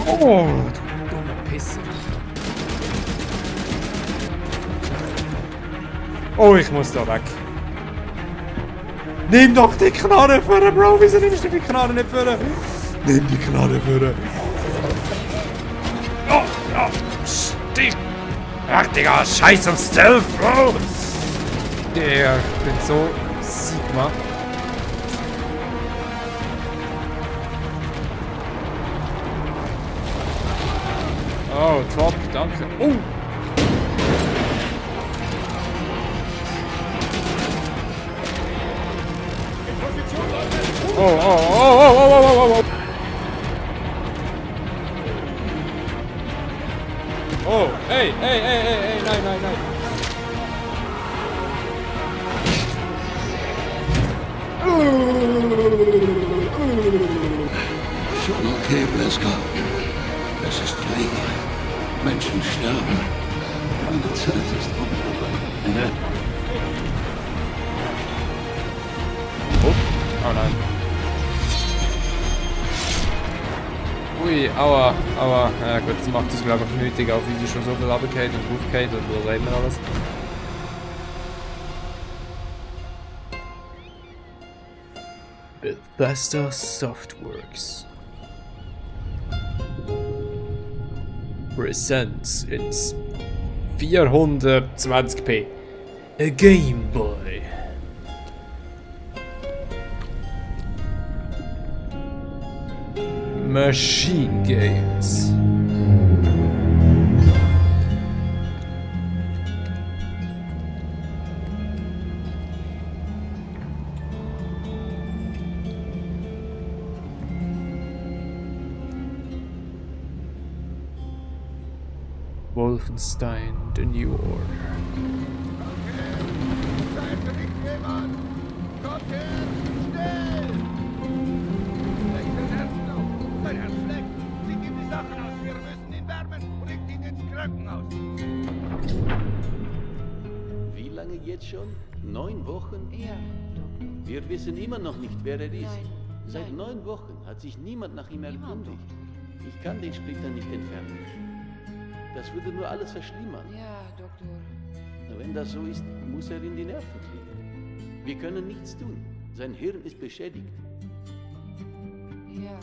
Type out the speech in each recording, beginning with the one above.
Oh, du dumme Pisse. Oh, ich muss da weg. Nimm doch die Knarre für, Bro. Wieso nimmst du die Knarre nicht für? Nimm die Knarre für. Oh, ja. Stich. Richtiger Scheiß und Stealth, Bro. Der, ich bin so Sigma. Oh, top, danke. Oh! Oh, oh, oh, oh, oh, oh, oh, oh. Oh, hey, hey, hey, hey, hey, nein, nein, nein. Schon okay, Blesker. Es ist Krieg. Menschen sterben. Meine Zeit ist vorbei. Oh nein. Ui, aua, aua. Ja gut, das macht es glaube ich nötig, auch wie die schon so viel runtergeht und hochgeht und so reden wir alles. Bethesda Softworks presents ins 420p a Game Boy. Machine Games. Wolfenstein: The New Order. Wie lange jetzt schon? 9 Wochen? Ja, Doktor. Wir wissen immer noch nicht, wer er ist. Nein, Seit nein. 9 Wochen hat sich niemand nach ihm Niemand, erkundigt. Ich kann den Splitter nicht entfernen. Das würde nur alles verschlimmern. Ja, Doktor. Wenn das so ist, muss er in die Nervenklinik. Wir können nichts tun. Sein Hirn ist beschädigt. Ja.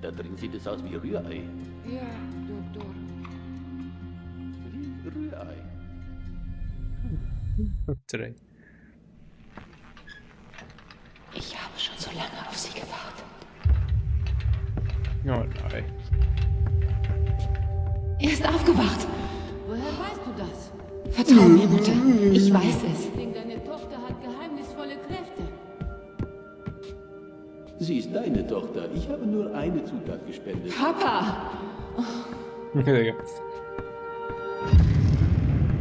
Da drin sieht es aus wie Rührei. Ja, Doktor. Wie Rührei. Today. Ich habe schon so lange auf Sie gewartet. Oh nein. Er ist aufgewacht. Woher weißt du das? Vertrau mir, Mutter. Ich weiß es. Ich denke, deine Tochter hat geheimnisvolle Kräfte. Sie ist deine Tochter. Ich habe nur eine Zutat gespendet. Papa!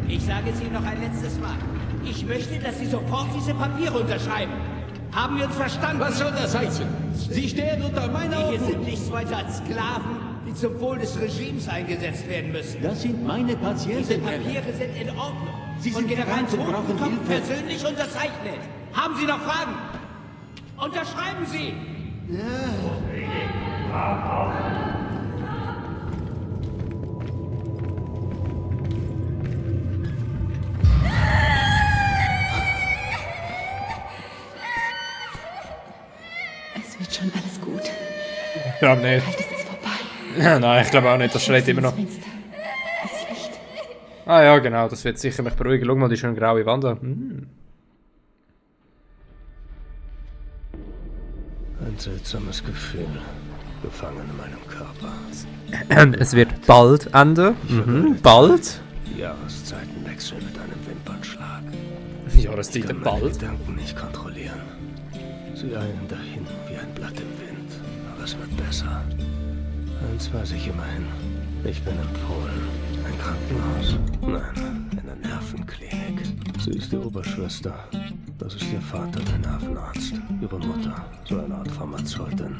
Ich sage es Ihnen noch ein letztes Mal. Ich möchte, dass Sie sofort diese Papiere unterschreiben. Haben wir uns verstanden? Was soll das heißen? Sie stehen unter meiner Sie hier Obhut. sind nichts weiter als Sklaven, die zum Wohl des Regimes eingesetzt werden müssen. Das sind meine Diese Patienten, Herr. Papiere sind in Ordnung. Sie Von sind General krank und brauchen Totenkopf Hilfe. persönlich unterzeichnet. Haben Sie noch Fragen? Unterschreiben Sie! Es wird schon alles gut. Ich glaube nicht. Bald ist es vorbei. Nein, ich glaube auch nicht. Das schreit immer noch. Das Fenster. Das Licht. Ah ja, genau. Das wird sicher mich beruhigen. Schau mal, die schöne graue Wand da. Ein seltsames Gefühl. Gefangen in meinem Körper. Es wird bald enden. Bald. Die Jahreszeiten wechseln mit einem Wimpernschlag. Ja, das Ich kann zieht meine bald. Gedanken nicht kontrollieren. Sie eilen dahin wie ein Blatt im Wind. Aber es wird besser. Eins weiß ich immerhin. Ich bin in Polen. Ein Krankenhaus? Nein, in der Nervenklinik. Sie ist die Oberschwester. Das ist ihr Vater, der Nervenarzt. Ihre Mutter, so eine Art Pharmazeutin.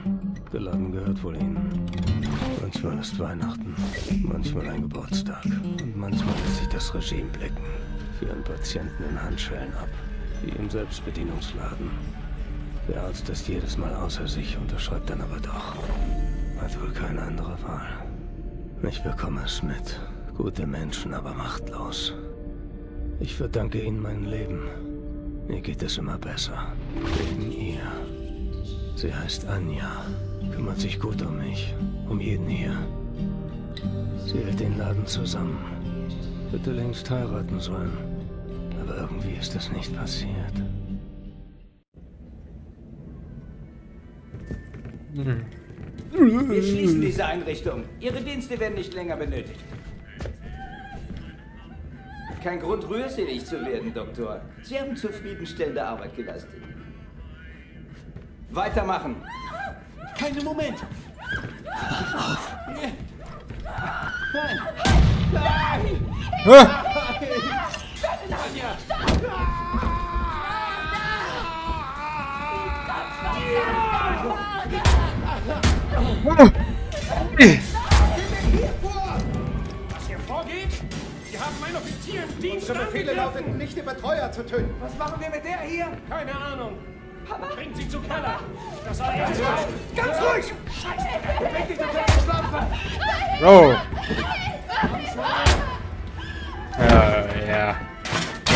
Der Laden gehört wohl ihnen. Manchmal ist Weihnachten, manchmal ein Geburtstag. Und manchmal lässt sich das Regime blicken. Führen Patienten in Handschellen ab, wie im Selbstbedienungsladen. Der Arzt ist jedes Mal außer sich, unterschreibt dann aber doch. Hat wohl keine andere Wahl. Ich bekomme es mit. Gute Menschen, aber machtlos. Ich verdanke ihnen mein Leben. Mir geht es immer besser. Wegen ihr. Sie heißt Anja. Kümmert sich gut um mich. Um jeden hier. Sie hält den Laden zusammen. Hätte längst heiraten sollen. Aber irgendwie ist das nicht passiert. Wir schließen diese Einrichtung. Ihre Dienste werden nicht länger benötigt. Kein Grund, rührselig zu werden, Doktor. Sie haben zufriedenstellende Arbeit geleistet. Weitermachen. Keinen Moment. Nein. Nein. Was hier vorgeht? Wir haben einen Offizier im Dienst. Unsere Befehle lauten, nicht den Betreuer zu töten. Was machen wir mit der hier? Keine Ahnung. Bringt sie zu Keller. Das soll jetzt Ganz ruhig! Beweg dich, du kleine Schlampfer! Bro. Ja.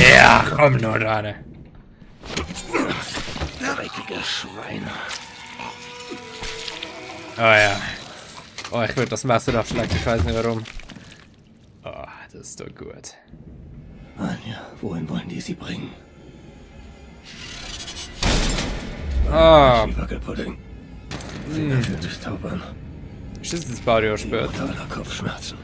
Ja, komm nur da. Dreckiger Schwein. Oh ja. Oh, ich würde das Messer abschlagen, ich weiß nicht warum. Oh, das ist doch gut. Anja, wohin wollen die sie bringen? Ah, Wackelpudding. Finger fühlt sich taub an. ist das ein paar Jahre später? Brutaler Kopfschmerzen.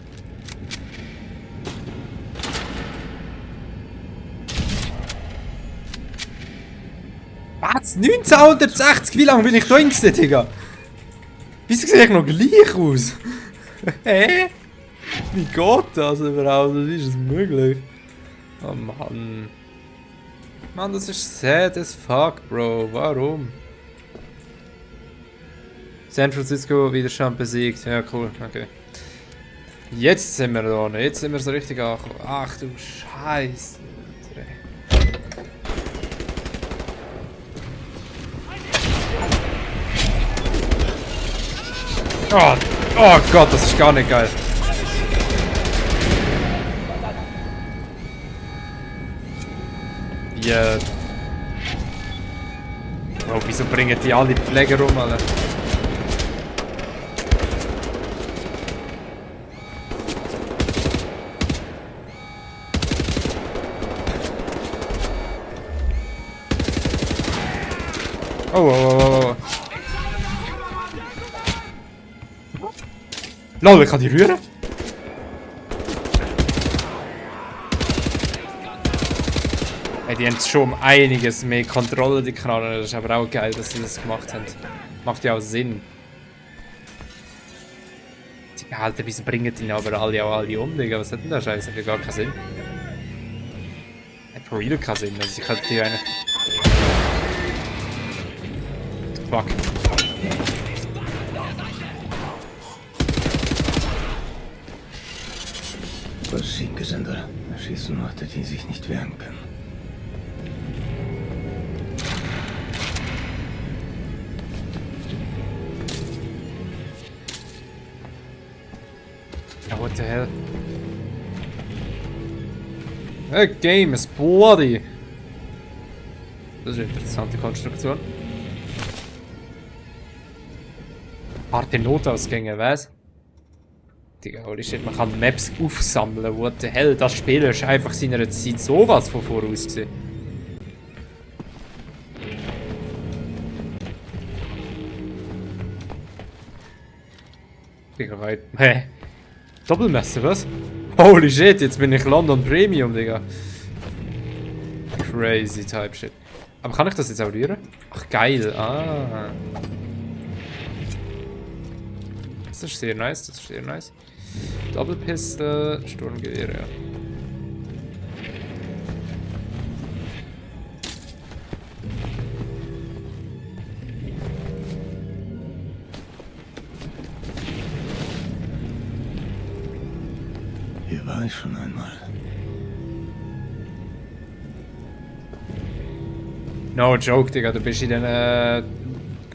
Was? 1960? Wie lange bin ich da gewesen, Digga? Wieso sehe ich noch gleich aus? Hä? Wie geht das überhaupt? Wie ist es möglich? Oh Mann. Mann, das ist sad as fuck, Bro. Warum? San Francisco Widerstand besiegt. Ja, cool. Okay. Jetzt sind wir da. Jetzt sind wir so richtig angekommen. Ach du Scheiße. Oh, oh Gott, das ist gar nicht geil. Ja. Oh, wieso bringen die alle Pfleger rum, Alter? Oh, oh, oh, oh. Lol, ich kann die rühren. Hey, die haben schon um einiges mehr Kontrolle, die Knarren. Das ist aber auch geil, dass sie das gemacht haben. Macht ja auch Sinn. Die behalten, wieso bringen die aber alle um, Digga? Was hat denn der Scheiß? Hat gar keinen Sinn. Hat for real keinen Sinn. Also ich könnte hier eine... Fuck. Gesindel. Erschießen Leute, die sich nicht wehren können. Ja, what the hell? The game is bloody! Das ist eine interessante Konstruktion. Harte Notausgänge, was? Digga, holy shit, man kann Maps aufsammeln, what the hell, das Spiel ist einfach seiner Zeit sowas von voraus gewesen. Digga, weit. Hä? Doppelmesser, was? Holy shit, jetzt bin ich London Premium, Digga. Crazy Type Shit. Aber kann ich das jetzt auch rühren? Ach, geil, ah. Das ist sehr nice, das ist sehr nice. Double Pistol, Sturmgewehr, ja. Hier war ich schon einmal. No joke, Digga, du bist in den, keine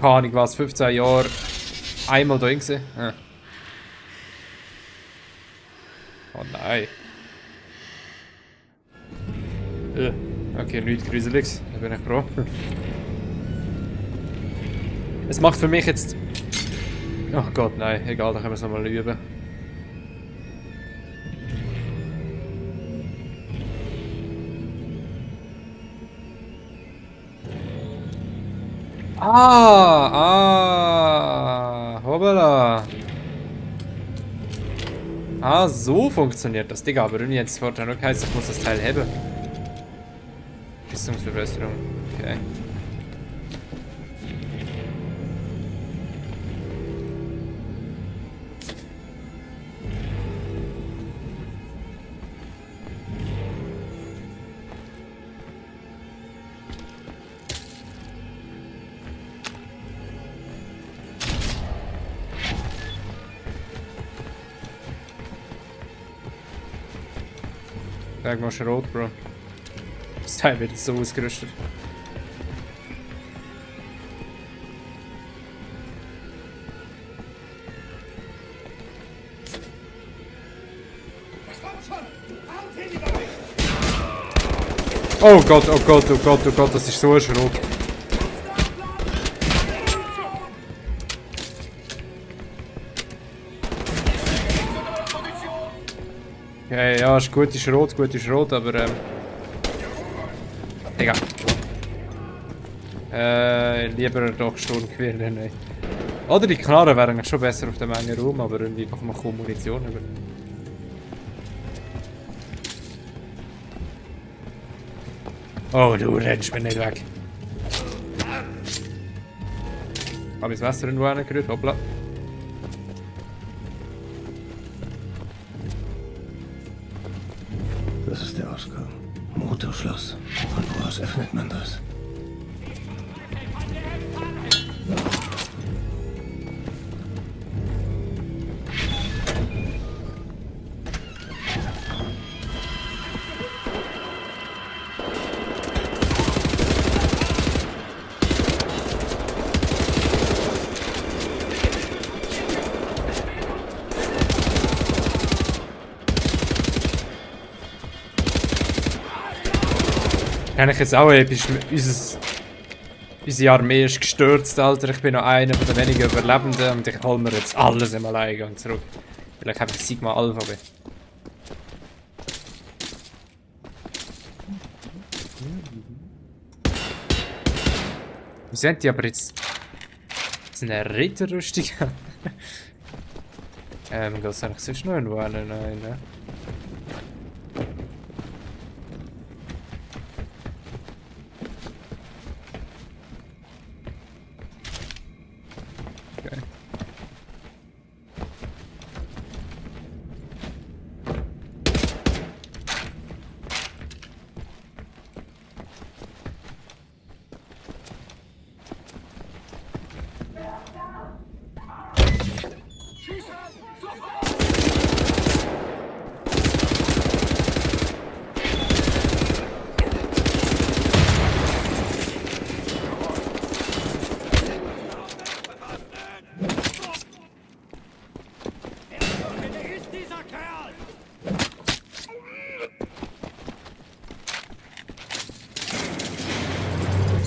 Ahnung was, 15 Jahren einmal da gewesen. Ah. Oh nein. Okay, nichts Gruseliges, da bin ich froh. Es macht für mich jetzt... Ach Gott, nein, egal, da können wir es nochmal üben. Hoppala. Ah, so funktioniert das, Digga, aber irgendwie jetzt vorher noch heißt, ich muss das Teil haben. Rüstungsverbesserung, okay. Sag mal Schrot, Bro. Das Teil wird jetzt so ausgerüstet. Oh Gott, oh Gott, oh Gott, oh Gott, das ist so ein Schrot. Okay, ja, ist gute Schrot, aber Digga. Lieber doch Sturmgewehr, nein. Oder die Knarren wären schon besser auf dem engen Raum, aber irgendwie einfach mal kaum Munition über. Oh, du rennst mir nicht weg. Hab ich das Wasser irgendwo reingerührt? Hoppla. Das ist der Ausgang. Motorschloss. Von wo aus öffnet man das? Eigentlich jetzt auch episch. Unsere Armee ist gestürzt, Alter. Ich bin noch einer von den wenigen Überlebenden und ich hole mir jetzt alles im Alleingang zurück. Vielleicht habe ich Sigma Alpha. Wie sind die aber jetzt? Das ist eine Ritterrüstung. Das ist eigentlich sonst noch irgendwo einen. Nein.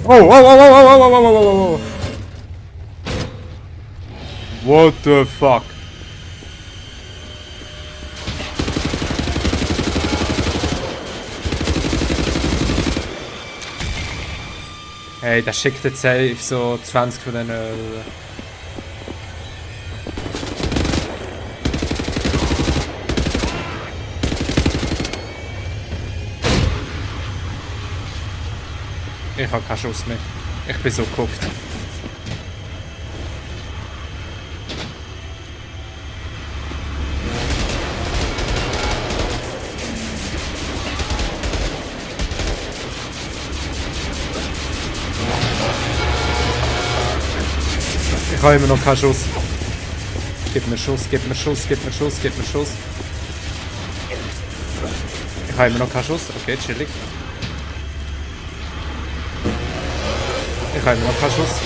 Oh. What the fuck? Hey, der schickt jetzt safe so 20 von denen. Ich habe keinen Schuss mehr. Ich bin so geguckt. Ich habe immer noch keinen Schuss. Gib mir Schuss. Ich habe immer noch keinen Schuss. Okay, chillig. Ich habe noch keinen Schuss.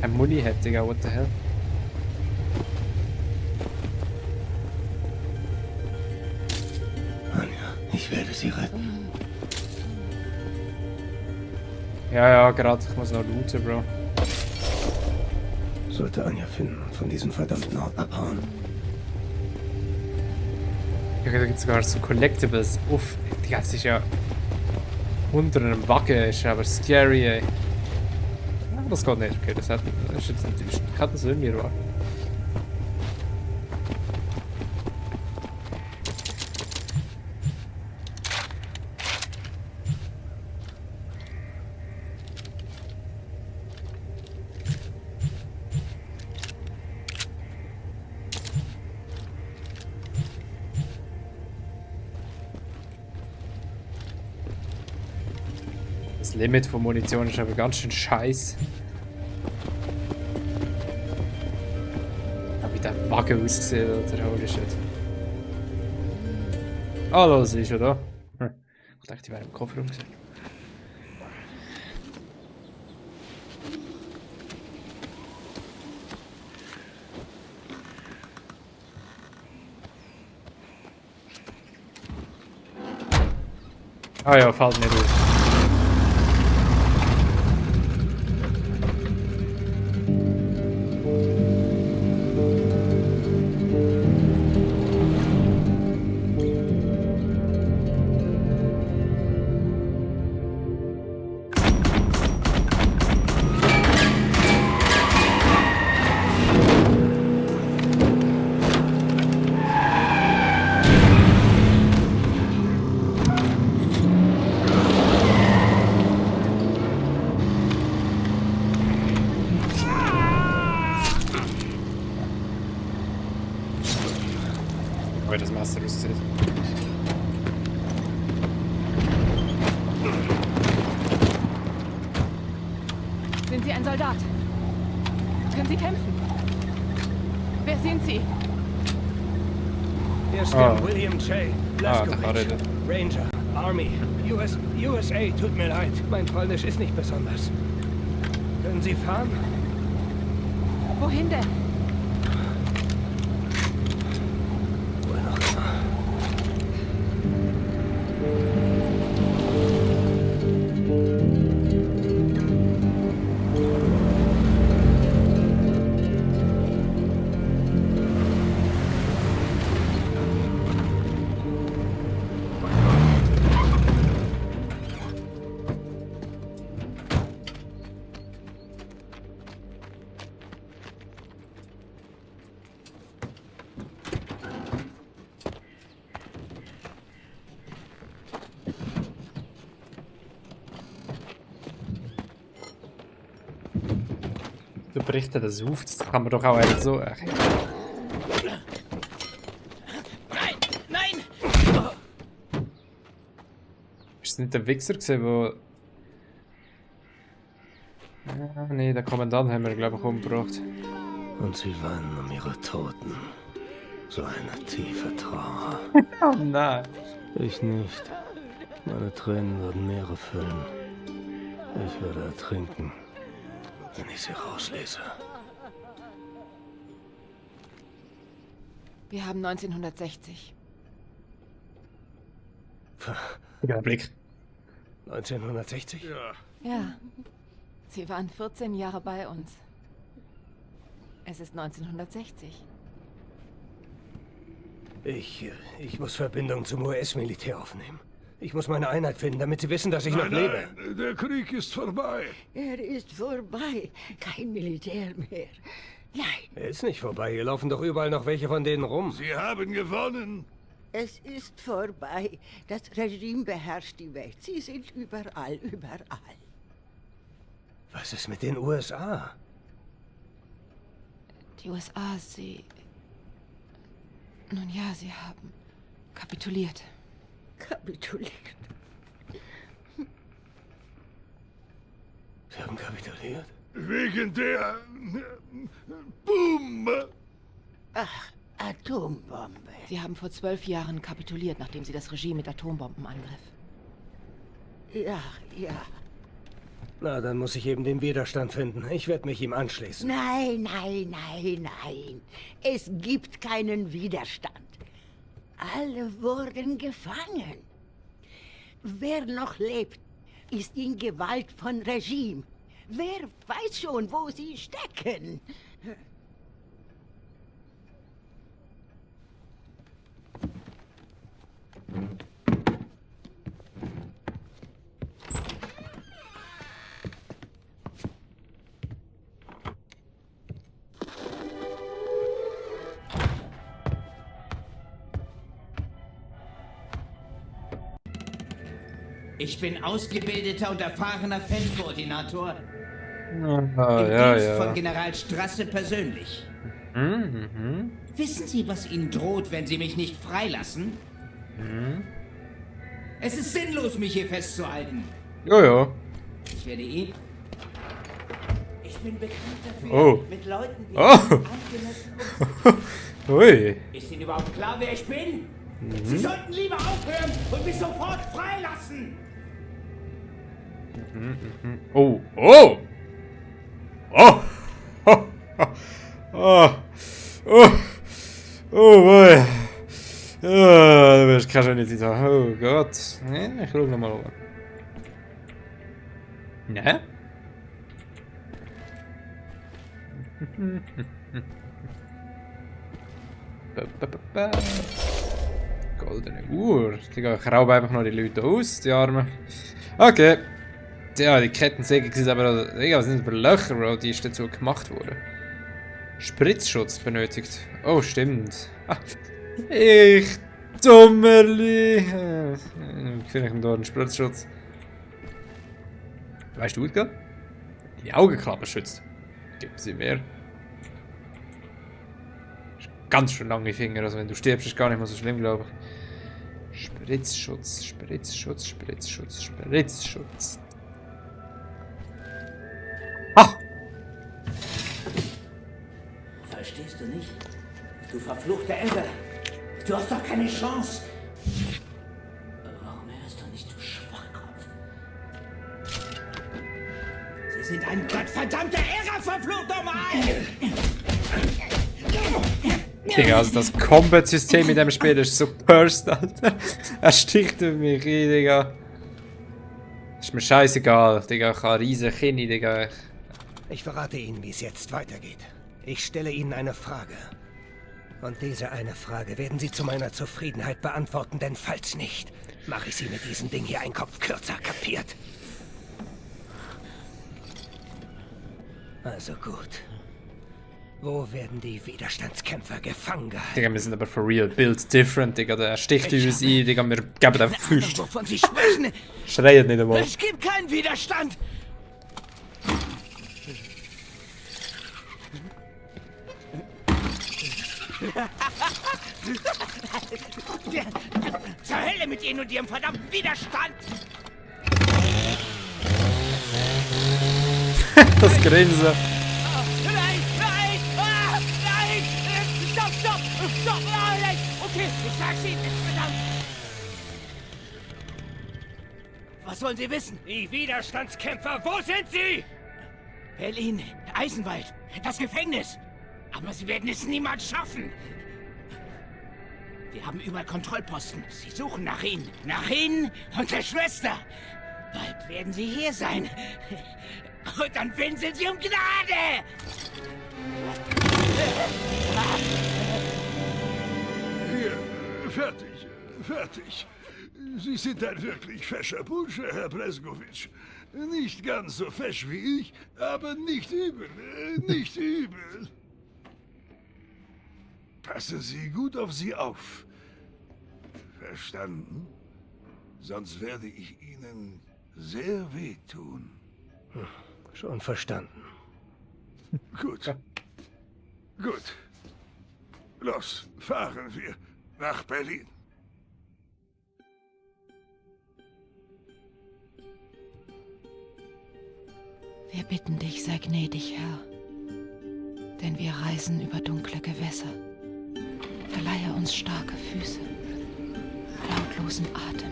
Ein Muni hat, Digga, what the hell? Anja, ich werde sie retten. Ja, gerade. Ich muss noch looten, Bro. Sollte Anja finden und von diesem verdammten Ort abhauen. Ja, da gibt es sogar so Collectibles. Uff, Digga, das ist ja unter einem Wagen, ist aber scary, ey. Ja, das geht nicht. Okay, das ist jetzt natürlich. Ich hatte das irgendwie erwartet. Das Limit von Munition ist aber ganz schön scheiß. Wie der Wagen aussieht, oder holy shit. Ah, los, ist er da. Ich dachte, die wären im Kofferraum gesehen. Ah ja, fällt nicht auf. Wie das Master aussieht. Sind Sie ein Soldat? Können Sie kämpfen? Wer sind Sie? Hier steht William J. Ah, Blazkowicz, Ranger, Army, USA. Tut mir leid, mein Polnisch ist nicht besonders. Können Sie fahren? Wohin denn? Wohin auch immer. Du berichtest das auf, das kann man doch auch einfach so. Ach, ja. Nein! Ist das nicht der Wichser gewesen, wo. Ah, nee, der Kommandant haben wir, glaube ich, umgebracht. Und sie weinen um ihre Toten. So eine tiefe Trauer. Oh nein. Ich nicht. Meine Tränen würden Meere füllen. Ich würde ertrinken, wenn ich sie rauslese. Wir haben 1960. Ja, Blick. 1960? Ja. Sie waren 14 Jahre bei uns. Es ist 1960. Ich muss Verbindung zum US-Militär aufnehmen. Ich muss meine Einheit finden, damit sie wissen, dass ich noch lebe. Nein, der Krieg ist vorbei. Er ist vorbei. Kein Militär mehr. Nein, Er ist nicht vorbei. Hier laufen doch überall noch welche von denen rum. Sie haben gewonnen. es ist vorbei. Das Regime beherrscht die Welt. Sie sind überall, überall. Was ist mit den USA? Die USA, Nun ja, sie haben kapituliert. Kapituliert. Sie haben kapituliert? Wegen der Bombe. Ach, Atombombe. Sie haben vor 12 Jahren kapituliert, nachdem sie das Regime mit Atombomben angriff. Ja, ja. Na, dann muss ich eben den Widerstand finden. Ich werde mich ihm anschließen. Nein, nein, nein, nein. Es gibt keinen Widerstand. Alle wurden gefangen. Wer noch lebt, ist in Gewalt von Regime. Wer weiß schon, wo sie stecken? Ich bin ausgebildeter und erfahrener Feldkoordinator. Im ja, Dienst ja. von General Strasse persönlich. Wissen Sie, was Ihnen droht, wenn Sie mich nicht freilassen? Es ist sinnlos, mich hier festzuhalten. Ja. Ich werde ihn... Ich bin bekannt dafür, Oh. mit Leuten wie Oh. Ihnen angemessen Ui. Ist Ihnen überhaupt klar, wer ich bin? Sie sollten lieber aufhören und mich sofort freilassen! Oh. Oh. Oh. Oh. Oh. Oh. Oh boy. Das kann ich nicht sagen. Oh Gott. Nee, ich schau nochmal rüber. Ne? Goldene Uhr. Ich raube einfach noch die Leute aus, die Armen. Okay. Ja, die Kettensäge sieht aber... Was sind das für Löcher, Bro, die ist dazu gemacht worden? Spritzschutz benötigt. Oh, stimmt. Ah, ich Dummerli. Finde ich da einen Spritzschutz. Weißt du, Edgar? Die Augenklappe schützt. Gibt sie mehr. Ganz schön lange Finger, also wenn du stirbst, ist gar nicht mehr so schlimm, glaube ich. Spritzschutz, Spritzschutz, Spritzschutz, Spritzschutz. Ah! Verstehst du nicht? Du verfluchter Irre! Du hast doch keine Chance! Warum hörst du nicht, du Schwachkopf? Sie sind ein gottverdammter Irrer, verflucht nochmal! Digga, also das Combat-System in dem Spiel ist so cursed, Alter. Er sticht auf mich rein, Digga. Ist mir scheißegal, Digga. Ich habe riesen Kinn, Digga. Ich verrate Ihnen, wie es jetzt weitergeht. Ich stelle Ihnen eine Frage. Und diese eine Frage werden Sie zu meiner Zufriedenheit beantworten, denn falls nicht, mache ich Sie mit diesem Ding hier einen Kopf kürzer, kapiert? Also gut. Wo werden die Widerstandskämpfer gefangen gehalten? Digga, wir sind aber for real built different, Digga. Der sticht uns ein, Digga. Wir geben dem Füße. Wovon Sie sprechen? Schreit nicht einmal. Es gibt keinen Widerstand! Zur Hölle mit Ihnen und Ihrem verdammten Widerstand! Das Grinsen. Nein! Nein! Ah, nein! Stopp! Stopp! Stopp! Nein! Okay, ich sag's Ihnen! Verdammt! Was wollen Sie wissen? Die Widerstandskämpfer, wo sind sie? Berlin, Eisenwald, das Gefängnis. Aber Sie werden es niemals schaffen. Wir haben überall Kontrollposten. Sie suchen nach Ihnen. Nach Ihnen und der Schwester. Bald werden Sie hier sein. Und dann winseln Sie um Gnade. Hier, fertig. Sie sind ein wirklich fescher Bursche, Herr Bleskowitsch. Nicht ganz so fesch wie ich, aber nicht übel, nicht übel. Passen Sie gut auf sie auf. Verstanden? Sonst werde ich Ihnen sehr wehtun. Schon verstanden. Gut. Gut. Los, fahren wir nach Berlin. Wir bitten dich, sei gnädig, Herr. Denn wir reisen über dunkle Gewässer. Verleihe uns starke Füße, lautlosen Atem.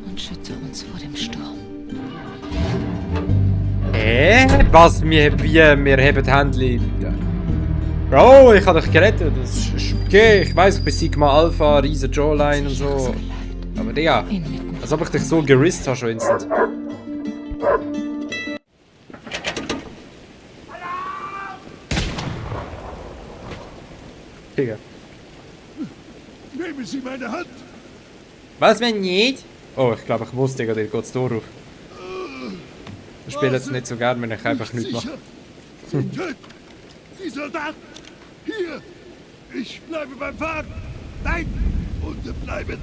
Und schütze uns vor dem Sturm. Was? Wir haben die Hände. Bro, ich habe dich gerettet. Das ist okay. Ich weiß, ich bin Sigma Alpha, riesen Jawline und so. Aber Digga, als ob ich dich so gerisst habe schon instant. Digga. Nehmen Sie meine Hand. Was, wenn nicht? Oh, ich glaube, ich wusste, Digga, dir geht's durch. Ich spiele jetzt nicht so gern, wenn ich einfach nichts mache. Die Soldaten! Hier! Ich bleibe beim Wagen! Nein! Und bleiben!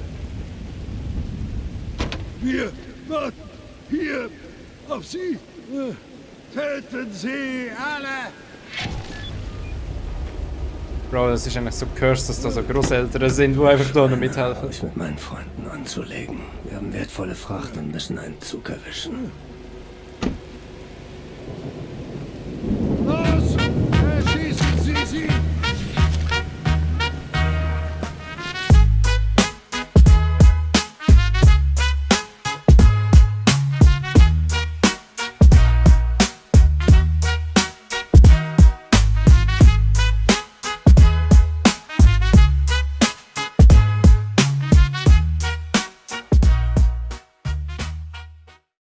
Hier! Dort! Hier! Auf Sie! Töten Sie alle! Bro, das ist eigentlich so cursed, dass da so Großeltern sind, die einfach da noch mithelfen. Ich mit meinen Freunden anzulegen. Wir haben wertvolle Fracht und müssen einen Zug erwischen.